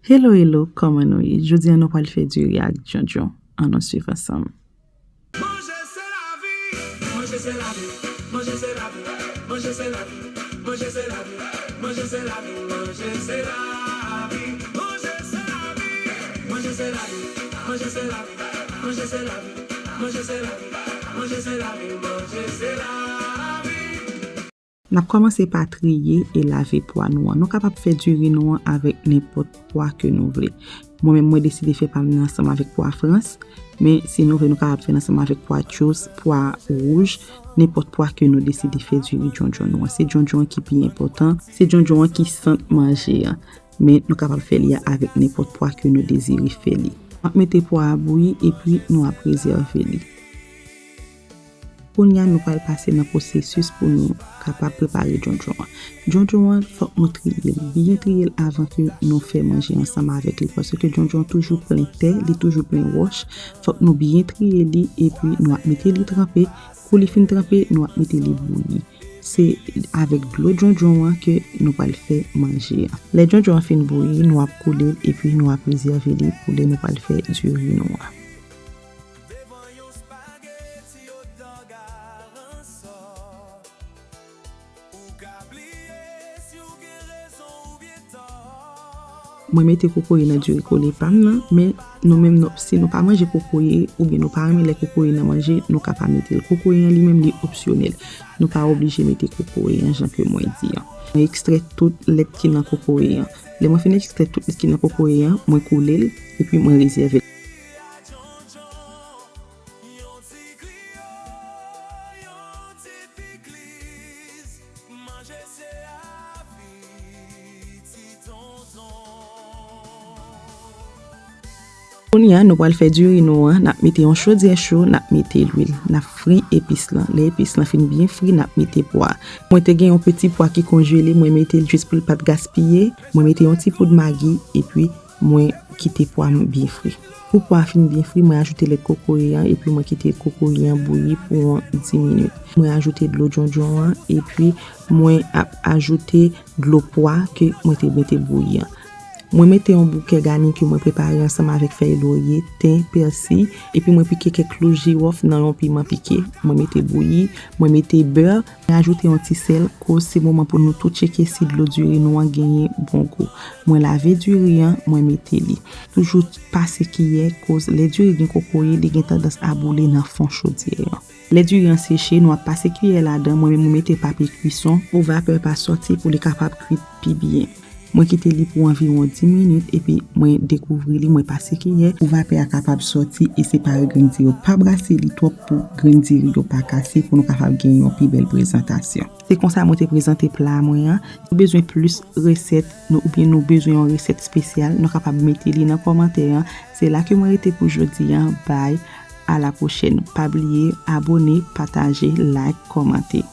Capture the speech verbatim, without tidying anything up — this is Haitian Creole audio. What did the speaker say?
Hello, hello, kòman nou ye? Jodi a nou pral fè diri ak djondjon. Ann nou swiv ansanm. Manje se lavi, manje se lavi, manje se lavi, manje se lavi, manje se lavi, manje se lavi, manje se lavi, manje se lavi, manje se lavi, manje se lavi, manje se lavi, manje se lavi, manje se lavi, manje se lavi. N ap kòmanse pa triye e lave pwa nou an. Nou kapab fè diri nou an avèk nenpòt pwa ke nou vle. Mwen menm, mwen deside fè pa m nan ansanm avèk pwa frans, men si nou vle, nou kapab fè l ansanm avèk pwa dous, pwa wouj, nenpòt pwa ke nou deside fè diri djondjon nou an. Se djondjon an ki pi enpòtan, se djondjon an ki sant manje an. Men nou kapab fè li a avèk nenpòt pwa ke nou dezire fè li. N ap mete pwa a bouyi epi nou ap rezève li. Kounye a, nou pral pase nan pwosesis pou nou kapab prepare djondjon an. Djondjon an, fòk nou triye l, byen triye l avan ke nou fè manje ansanm avèk li, paske djondjon an toujou plen tè, li toujou plen wòch. Fòk nou byen triye li, epi nou ap mete li tranpe. Kou li fin tranpe, nou ap mete li bouyi. Se avèk dlo djondjon an ke nou pral fè manje an. Lè djondjon an fin bouyi, nou ap koule l, epi nou ap rezève li pou lè nou pral fè diri nou an. Devan yon spageti odò garansò, ou ka bliye si w gen rezon oubyen tò. Mwen mete kokoye nan diri kole pa m nan, men nou menm, nou, si nou pa manje kokoye, oubyen nou pa renmen lè kokoye nan manje, nou ka pa mete l. Kokoye an li menm, li opsyonèl. Nou pa oblije mete kokoye an, jan ke mwen di an. Mwen ekstrè tout lèt ki nan kokoye an. Lè mwen fin ekstrè tout lèt ki nan kokoye an, mwen koule l, epi mwen rezève l. Yon ti griyo, yon ti pikliz, manje se lavi, ti tonton. Kounye a, nou pral fè diri nou an, n ap mete yon chodyè cho, n ap mete lwil, n ap fri epis lan. Lè epis lan fin byen fri, n ap mete pwa. Mwen te gen yon peti pwa ki konjele, mwen mete l jis pou l pa t gaspiye. Mwen mete yon ti poud magi, epi mwen kite pwa m byen fri. Kou pwa a fin byen fri, mwen ajoute lèt kokoye an, epi mwen kite kokoye an bouyi pou yon dis minit. Mwen ajoute dlo djondjon an, epi mwen ap ajoute dlo pwa ke mwen te mete bouyi an. Mwen mete yon boukè gani ke mwen prepare ansanm avèk fèy lorye, ten, pèsi, epi mwen pike kèk klou jiwòf nan yon piman pike. Mwen mete bouyi, mwen mete bè, mwen ajoute yon ti sèl, koz se moman pou nou tou tcheke si dlo diri nou an genyen bon gou. Mwen lave diri an, mwen mete li. Toujou pase kiyè, koz lè diri gen kokoye, li gen tandans a boule nan fon chodyè an. Lè diri an seche, nou ap pase kiyè ladan, mwen menm mwen mete papye kwison pou vapè pa sòti, pou li kapab kwit pi byen. Mwen kite li pou anviwon dis minit, epi mwen dekouvri li, mwen pase kiyè pou vapè a kapab sòti e separe grenn diri yo. Pa brase li twòp pou grenn diri yo pa kase, pou nou kapab gen yon pi bèl prezantasyon. Se konsa mwen te prezante pla mwen an. Si nou bezwen plis resèt, nou, oubyen nou bezwen yon resèt espesyal, nou kapab mete li nan kòmantè an. Se la ke mwen rete pou jodi an. Bye, a la pwochèn. Pa bliye abone, pataje, like, kòmante.